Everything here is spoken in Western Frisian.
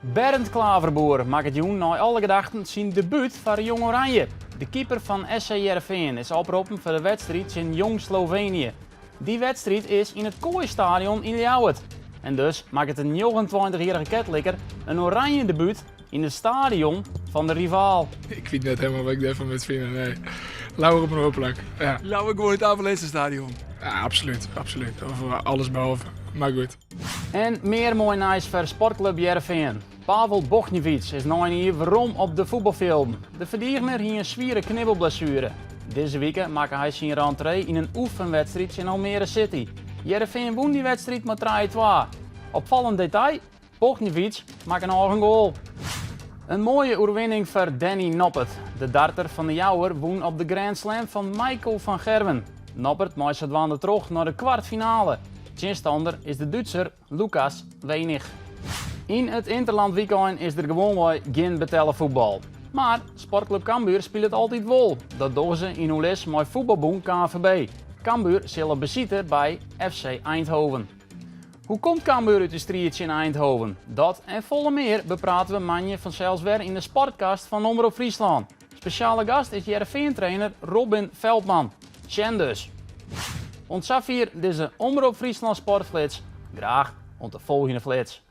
Berend Klaverboer makket jûn nei alle gedachten syn debút foar Jong Oranje. De keeper fan SC Hearrenfean is oproppen foar de wedstriid tsjin Jong Slovenië. Dy wedstriid is yn it Koaistadion yn Ljouwert. En dus makket de 29-jierrige Ketliker in oranje debút yn it stadion fan de rivaal. Ik wit net helemaal wat ik dêrfan moat fine. Nee. Leaver op in oar plak. Ja. Leaver gewoan it Abe Lenstra stadion. Ja, absoluut, absoluut. Of eh, alles behalve. Maar goed. En mear moai nijs foar Sportklup Hearrenfean. Pavel Bochniewicz is nei in jier werom op de fuotbalfjilden. De ferdigener hie in swiere knibbelblessuere. Dizze wike makke hy syn rentree yn in oefenwedstriid tsjin Almere City. Hearrenfean wûn dy wedstriid mei trije-twa. Opfallend detail, Bochniewicz makke in eigen goal. In moaie oerwinning foar Danny Noppert. De darter fan de Jouwer wûn op de Grand Slam fan Michael van Gerwen. Noppert mei sadwaande troch nei de kwartfinale. Tsjinstanner is de Dútser Lukas Wenig. Yn it Interland-wykein is der gewoanwei gjin betelle fuotbal. Mar Sportklup Cambuur spilet altyd wol. Dat dogge se yn oerlis mei fuotbalbûn KNVB. Cambuur sil op besite by FC Eindhoven. Hoe komt Cambuur út de striid tsjin Eindhoven? Dat en folle mear beprate we moandei fansels wer yn de Sportcast fan Omrop Fryslân. Spesjale gast is Hearrenfean-trainer Robin Veldman. Sjen dus. Oant safier dizze Omrop Fryslân Sportflits. Graach oant de folgjende flits.